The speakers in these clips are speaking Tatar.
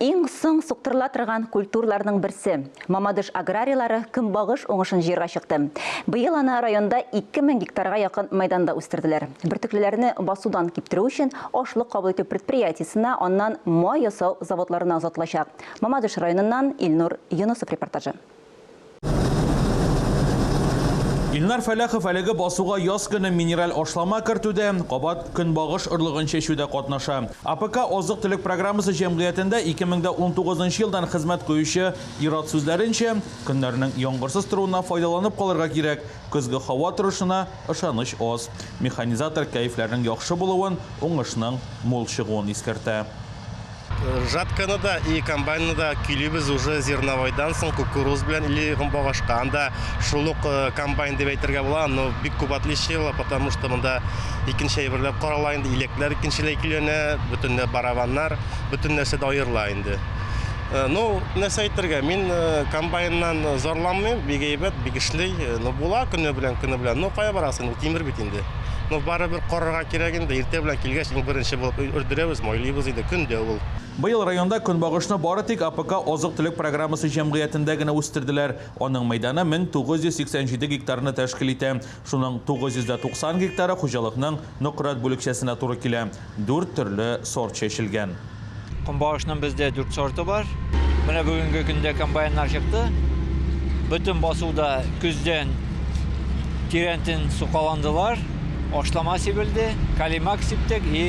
Иң соң суктырыла торган культураларның берсе, Мамадыш аграрийлары көнбагыш уңышын җыярга чыкты. Быел аны районда 2000 гектарга якын мәйданда үстерделәр. Бөртеклеләрне басудан киптерү өчен ашлык кабул итү предприятиесенә, аннан май ясау заводларына озатылачак. Мамадыш районыннан Илнур Юнысов репортажы. Илнар Фәләхов әлеге басуга яз көне минераль ашлама кертүдә, кабат көнбагыш орлыгын чәчүдә катнаша. АПК Азык-төлек программасы җәмгыятендә 2019 елдан хезмәт куючы ир-ат сүзләренчә, көннәрнең яңгырсыз торуына файдаланып калырга кирәк, көзге һава торышына ышаныч аз. Механизатор кәефләрнең яхшы булуын, уңышның мул чыгуын искәртә. Жатканы да и комбайнны да көйлибез уже зерновойдан соң кукуруз белән или гомбагашка. Анда шул ук э, комбайн дип әйтергә була, но бик күп отличиелар, потому что монда икенче әйберләр карала инде, иләкләр икенчеләй көйләнә, бөтенләй барабаннар, бөтен нәрсә дә аерыла инде. Э, ну, нәрсә әйтергә, мин э, комбайннан зарланмыйм, бик әйбәт, бик эшли. Ну, була көне белән, көне белән. Ну, кая барасың, ул тимер бит инде. Ну, барыбер карарга кирәк инде. Иртә белән килгәч, иң беренче булып өрдерәбез, майлыйбыз инде. Көн дә ул. Быел районда көнбагышны бары тик АПК Азык-төлек программасы җәмгыятендә генә үстерделәр. Аның мәйданы 1987 гектарны тәшкил итә. Шуның 990 гектары хуҗалыкның Нократ бүлекчәсенә туры килә. Дүрт төрле сорт чәчелгән. Көнбагышның бездә дүрт сорты бар. Менә бүгенге көндә комбайннар чыкты. Бөтен басуда көздән тирәнтен сукаландылар, ашлама сибелде, калимак сиптек и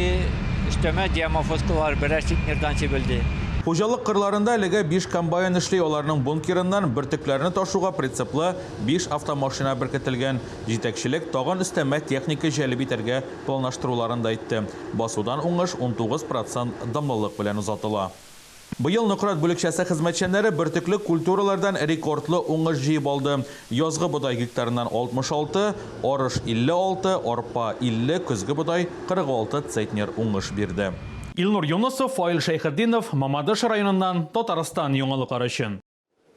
өстәмә диамофоскалар берәр центнердан сибелде. Хуҗалык кырларында әлегә биш комбайн эшли, аларның бункерыннан бөртекләрне ташуга прицеплы биш автомашина беркетелгән. Җитәкчелек тагын өстәмә техника җәлеп итәргә планлаштыруларын да әйтте. Басудан уңыш 19 процент дымлылык белән озатыла. Быел Нократ бүлекчәсе хезмәтчәннәре бөртекле культуралардан рекордлы уңыш җыеп алды. Язгы бодай гектарыннан 66, арыш 56, арпа 50, көзге бодай 46 центнер уңыш бирде. Илнур Юнысов, Фаил Шәйхетдинов, Мамадыш районыннан Татарстан яңалыклары өчен.